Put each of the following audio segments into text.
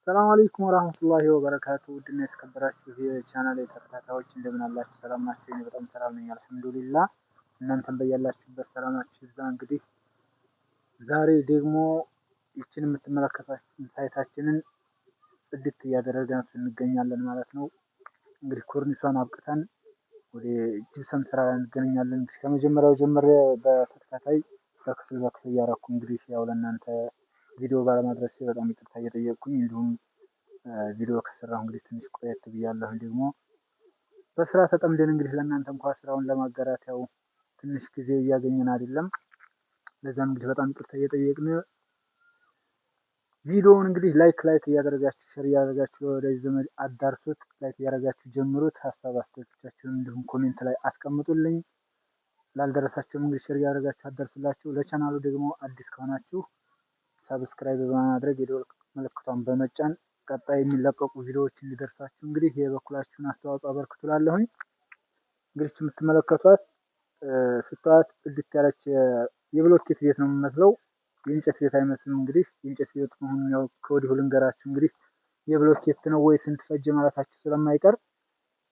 ሰላም አለይኩም ወራህመቱላሂ ወበረካቱ። ውድና የተከበራችሁ የቻናል ተከታታዮች እንደምን አላችሁ? ሰላም ናችሁ? እኔ በጣም ሰላም ነኝ አልሐምዱሊላህ። እናንተም በያላችሁበት ሰላማችሁ ይብዛ። እንግዲህ ዛሬ ደግሞ ይችን የምትመለከቷትን site ኣችንን ጽድት እያደረግናት እንገኛለን ማለት ነው። እንግዲህ ኮርኒሷን አብቅተን ወደ ጅብሰም ስራ ላይ እንገኛለን። እንግዲህ ከመጀመሪያው ጀምሬ በተከታታይ በክፍል በክፍል እያደረኩ እንግዲህ ያው ለእናንተ ቪዲዮ ባለማድረሴ በጣም ይቅርታ እየጠየቅኩኝ፣ እንዲሁም ቪዲዮ ከሰራሁ እንግዲህ ትንሽ ቆየት ብያለሁ። ደግሞ በስራ ተጠምደን እንግዲህ ለእናንተ እንኳ ስራውን ለማጋራት ያው ትንሽ ጊዜ እያገኘን አይደለም። ለዛም እንግዲህ በጣም ይቅርታ እየጠየቅን ቪዲዮውን እንግዲህ like like እያደረጋችሁ፣ share እያደረጋችሁ ለወዳጅ ዘመድ አዳርሱት። Like እያደረጋችሁ ጀምሩት። ሀሳብ አስተያየቶቻችሁን እንዲሁም comment ላይ አስቀምጡልኝ። ላልደረሳቸውም እንግዲህ share እያደረጋችሁ አዳርሱላቸው። ለቻናሉ ደግሞ አዲስ ከሆናችሁ subscribe በማድረግ የደወል ምልክቷን በመጫን ቀጣይ የሚለቀቁ ቪዲዮዎች እንዲደርሳችሁ እንግዲህ የበኩላችሁን አስተዋጽኦ አበርክቱ እላለሁኝ። እንግዲህ የምትመለከቷት ስታዩት ጽድት ያለች የብሎኬት ቤት ነው የሚመስለው። የእንጨት ቤት አይመስልም። እንግዲህ የእንጨት ቤት መሆኑን ያው ከወዲሁ ልንገራችሁ። እንግዲህ የብሎኬት ነው ወይ ስንት ፈጀ ማለታችሁ ስለማይቀር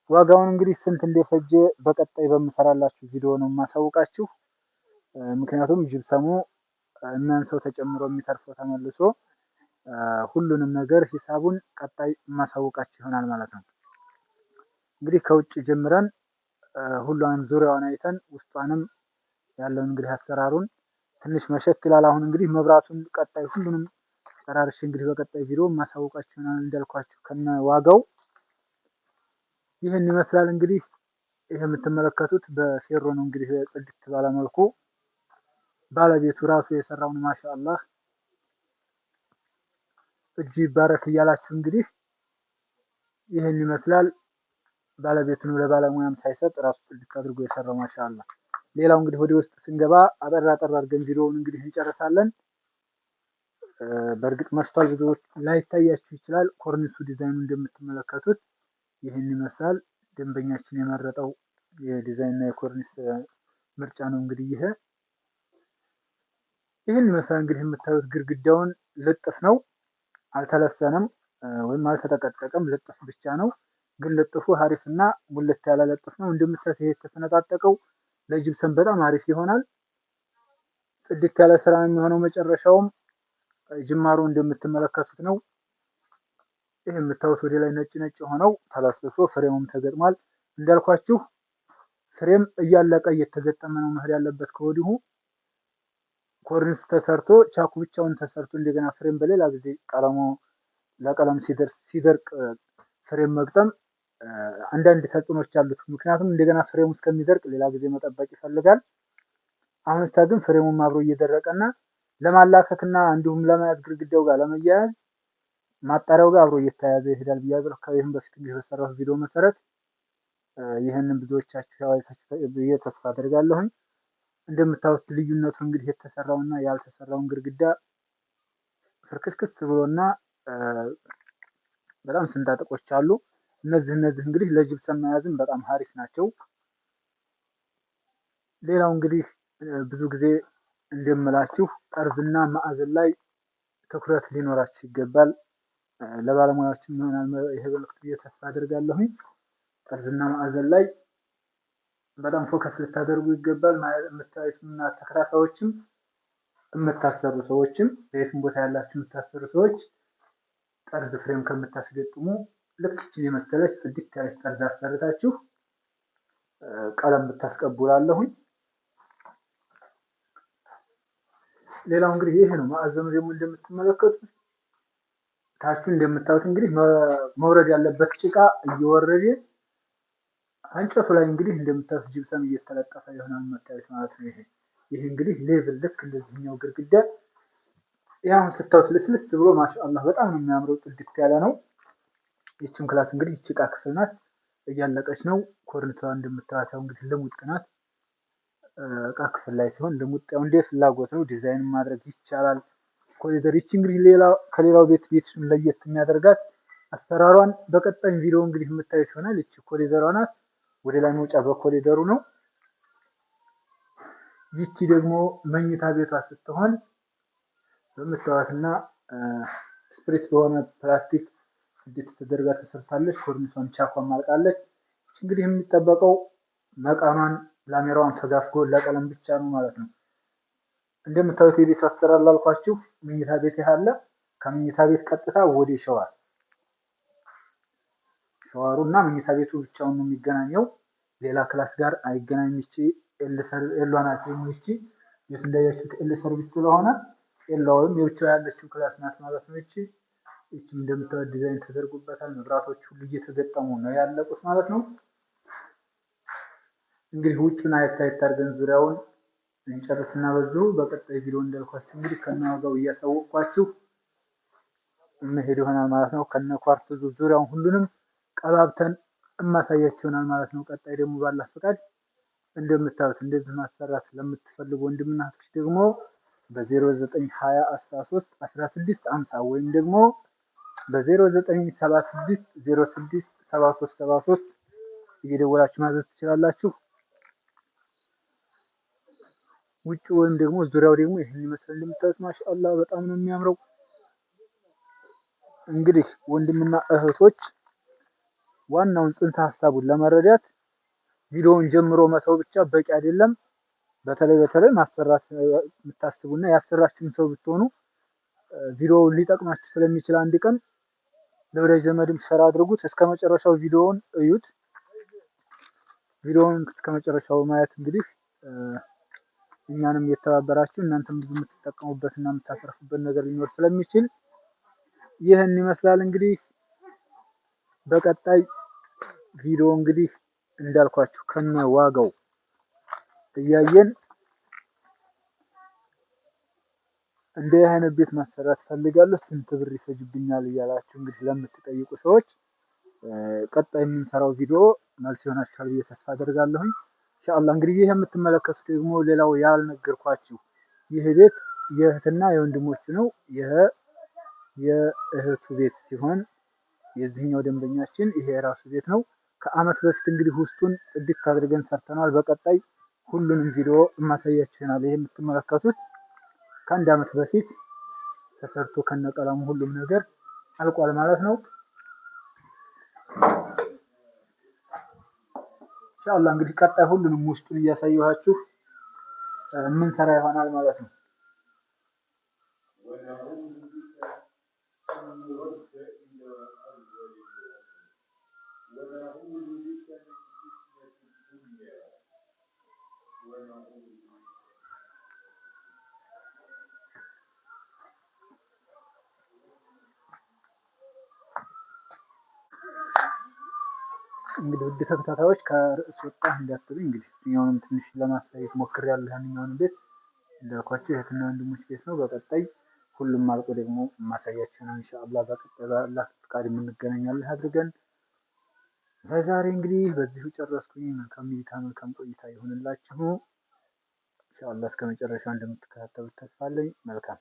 ዋጋውን እንግዲህ ስንት እንደፈጀ በቀጣይ በምሰራላችሁ ቪዲዮ ነው የማሳውቃችሁ። ምክንያቱም ጅብሰሙ የሚያንሰው ተጨምሮ የሚተርፈው ተመልሶ ሁሉንም ነገር ሂሳቡን ቀጣይ የማሳውቃችሁ ይሆናል ማለት ነው። እንግዲህ ከውጭ ጀምረን ሁሏንም ዙሪያዋን አይተን ውስጧንም ያለውን እንግዲህ አሰራሩን ትንሽ መሸት ይላል። አሁን እንግዲህ መብራቱን ቀጣይ ሁሉንም ጨራርሼ እንግዲህ በቀጣይ ቪዲዮ የማሳውቃችሁ ይሆናል። እንዳልኳችሁ ከነ ዋጋው ይህን ይመስላል። እንግዲህ ይህ የምትመለከቱት በሴሮ ነው። እንግዲህ ጽድት ባለ መልኩ ባለቤቱ ራሱ የሰራውን ማሻአላህ እጅ ይባረክ እያላችሁ እንግዲህ ይህን ይመስላል። ባለቤቱን ለባለሙያም ሳይሰጥ ራሱ ጽድት አድርጎ የሰራው ማሻአላህ። ሌላው እንግዲህ ወደ ውስጥ ስንገባ አጠር አጠር አድርገን ቪዲዮውን እንግዲህ እንጨርሳለን። በእርግጥ መሽቷል፣ ብዙ ላይታያችሁ ይችላል። ኮርኒሱ ዲዛይኑ እንደምትመለከቱት ይህን ይመስላል። ደንበኛችን የመረጠው የዲዛይን እና የኮርኒስ ምርጫ ነው። እንግዲህ ይህን ይመስላል። እንግዲህ የምታዩት ግድግዳውን ልጥፍ ነው፣ አልተለሰነም ወይም አልተጠቀጠቀም፣ ልጥፍ ብቻ ነው። ግን ልጥፉ ሀሪፍ እና ሙልት ያለ ልጥፍ ነው። እንደምታዩት ይሄ የተሰነጣጠቀው ለጅብሰን በጣም አሪፍ ይሆናል። ጽድት ያለ ስራ ነው የሚሆነው። መጨረሻውም ጅማሮ እንደምትመለከቱት ነው። ይህ የምታዩት ወደ ላይ ነጭ ነጭ የሆነው ተለስልሶ frame ኡም ተገጥሟል። እንዳልኳችሁ frame እያለቀ እየተገጠመ ነው መሄድ ያለበት ከወዲሁ። ኮርኒሱ ተሰርቶ ቻኩ ብቻውን ተሰርቶ እንደገና frame በሌላ ጊዜ ቀለሙ ለቀለም ሲደርስ ሲደርቅ frame መግጠም አንዳንድ ተጽዕኖች አሉት። ምክንያቱም እንደገና frame ኡ እስከሚደርቅ ሌላ ጊዜ መጠበቅ ይፈልጋል። አሁን እሳ ግን frame ኡም አብሮ እየደረቀና ለማላከክና እንዲሁም ለመያዝ ግድግዳው ጋር ለመያያዝ ማጣሪያው ጋር አብሮ እየተያያዘ ይሄዳል ብያለሁ። ከይህም በፊት እንግዲህ በሰራሁት ቪዲዮ መሰረት ይህንን ብዙዎቻችሁ አይታችሁ ብዬ ተስፋ አደርጋለሁኝ። እንደምታዩት ልዩነቱ እንግዲህ የተሰራውና ያልተሰራውን ግድግዳ ፍርክስክስ ብሎና በጣም ስንጣጥቆች አሉ። እነዚህ እንግዲህ ለጅብሰን መያዝም በጣም ሀሪፍ ናቸው። ሌላው እንግዲህ ብዙ ጊዜ እንደምላችሁ ጠርዝና ማዕዘን ላይ ትኩረት ሊኖራችሁ ይገባል። ለባለሙያዎችም ይሆናል ይሄ መልዕክት ብዬ ተስፋ አደርጋለሁኝ። ጠርዝና ማዕዘን ላይ በጣም focus ልታደርጉ ይገባል። የምታዩትና ተከታታዮችም የምታሰሩ ሰዎችም በየትም ቦታ ያላችሁ የምታሰሩ ሰዎች ጠርዝ frame ከምታስገጥሙ ልክ ይችን የመሰለች ጽድት ያለች ጠርዝ አሰርታችሁ ቀለም ብታስቀቡ እላለሁኝ። ሌላው እንግዲህ ይሄ ነው። ማዕዘኑ ደግሞ እንደምትመለከቱት ታቹ እንደምታዩት እንግዲህ መውረድ ያለበት ጭቃ እየወረደ እንጨቱ ላይ እንግዲህ እንደምታዩት ጅብሰም እየተለጠፈ ይሆናል መታየት ማለት ነው። ይሄ እንግዲህ level ልክ እንደዚህኛው ግድግዳ ያሁን ስታዩት ልስልስ ብሎ ማሻአላህ በጣም ነው የሚያምረው፣ ጽድት ያለ ነው። ይችም class እንግዲህ ይቺ ዕቃ ክፍል ናት፣ እያለቀች ነው። ኮርኒሷ እንደምታዩት እንግዲህ ልሙጥ ናት። ዕቃ ክፍል ላይ ሲሆን ልሙጥ ያው እንደ ፍላጎት ነው፣ ዲዛይን ማድረግ ይቻላል። ኮሪደር ይቺ እንግዲህ ሌላ ከሌላው ቤት ቤት ለየት የሚያደርጋት አሰራሯን በቀጣይ ቪዲዮ እንግዲህ የምታዩት ይሆናል። ይቺ ኮሪደሯ ናት። ወደ ላይ መውጫ በኮሪደሩ ነው። ይቺ ደግሞ መኝታ ቤቷ ስትሆን በምታዩትና ስፕሪስ በሆነ ፕላስቲክ ጽድት ተደርጋ ተሰርታለች። ኮርኒሷን ቻኳን ማልቃለች። እንግዲህ የሚጠበቀው መቃኗን ላሜራዋን ፈጋፍጎ ለቀለም ብቻ ነው ማለት ነው። እንደምታዩት የቤቱ አሰራር ላልኳችሁ መኝታ ቤት ያለ ከመኝታ ቤት ቀጥታ ወደ ሸዋር ሸዋሩ እና መኝታ ቤቱ ብቻውን ነው የሚገናኘው። ሌላ class ጋር አይገናኝም። ይቺ L ዋ ናት። ይቺ ቤቱ እንዳያችሁት L service ስለሆነ L ዋ ወይም የብቻው ያለችው class ናት ማለት ነው። ይቺ ይቺም እንደምታዩት ዲዛይን ተደርጎበታል። መብራቶች ሁሉ እየተገጠሙ ነው ያለቁት ማለት ነው። እንግዲህ ውጭውን አየት አየት አድርገን ዙሪያውን እንጨርስና በዚሁ በቀጣይ ቪዲዮ እንዳልኳችሁ እንግዲህ ከነዋጋው እያሳወቅኳችሁ መሄድ ይሆናል ማለት ነው። ከነ ኳርትዙ ዙሪያውን ሁሉንም ቀባብተን እማሳያችሁ ይሆናል ማለት ነው። ቀጣይ ደግሞ ባላህ ፈቃድ እንደምታዩት እንደዚህ ማሰራት ለምትፈልጉ ወንድምና እህቶች ደግሞ በ0920 13 16 50 ወይም ደግሞ በ0976 06 73 73 እየደወላችሁ ማዘዝ ትችላላችሁ። ውጭ ወይም ደግሞ ዙሪያው ደግሞ ይህን ይመስላል። እንደምታዩት ማሻአላህ በጣም ነው የሚያምረው። እንግዲህ ወንድምና እህቶች ዋናውን ጽንሰ ሀሳቡን ለመረዳት ቪዲዮውን ጀምሮ መተው ብቻ በቂ አይደለም። በተለይ በተለይ ማሰራት የምታስቡና ያሰራችሁን ሰው ብትሆኑ ቪዲዮውን ሊጠቅማችሁ ስለሚችል አንድ ቀን ለወዳጅ ዘመድም share አድርጉት። እስከ መጨረሻው ቪዲዮውን እዩት። ቪዲዮውን እስከ መጨረሻው ማየት እንግዲህ እኛንም እየተባበራችሁ እናንተም ብዙ የምትጠቀሙበትና የምታተርፉበት ነገር ሊኖር ስለሚችል ይህን ይመስላል። እንግዲህ በቀጣይ ቪዲዮ እንግዲህ እንዳልኳችሁ ከነ ዋጋው እያየን እንደ አይነት ቤት ማሰራት ፈልጋለሁ ስንት ብር ይፈጅብኛል እያላችሁ እንግዲህ ለምትጠይቁ ሰዎች ቀጣይ የምንሰራው ቪዲዮ መልስ ይሆናችኋል ብዬ ተስፋ አደርጋለሁኝ። ኢንሻአላህ እንግዲህ ይህ የምትመለከቱት ደግሞ ሌላው ያልነገርኳችሁ ይህ ቤት የእህትና የወንድሞች ነው። ይህ የእህቱ ቤት ሲሆን የዚህኛው ደንበኛችን ይሄ የራሱ ቤት ነው። ከአመት በፊት እንግዲህ ውስጡን ጽድት አድርገን ሰርተናል። በቀጣይ ሁሉንም ቪዲዮ የማሳያችሁ ይሆናል። ይሄ የምትመለከቱት ከአንድ አመት በፊት ተሰርቶ ከነቀለሙ ሁሉም ነገር አልቋል ማለት ነው። ኢንሻአላህ እንግዲህ ቀጣይ ሁሉንም ውስጡን እያሳየኋችሁ የምንሰራ ይሆናል ማለት ነው። እንግዲህ ውድ ተከታታዮች ከርዕስ ወጣ እንዳትሉ እንግዲህ እኛውንም ትንሽ ለማሳየት ሞክሬያለሁ። ያንኛውንም ቤት እንዳልኳችሁ የእህትና ወንድሞች ቤት ነው። በቀጣይ ሁሉም አልቆ ደግሞ የማሳያችሁ ነው ኢንሻአላህ። በቀጣይ በአላህ ፍቃድ የምንገናኛለን አድርገን ለዛሬ እንግዲህ በዚሁ ጨረስኩኝ። መልካም እይታ፣ መልካም ቆይታ ይሁንላችሁ። ኢንሻአላህ እስከ መጨረሻው እንደምትከታተሉት ተስፋ አለኝ። መልካም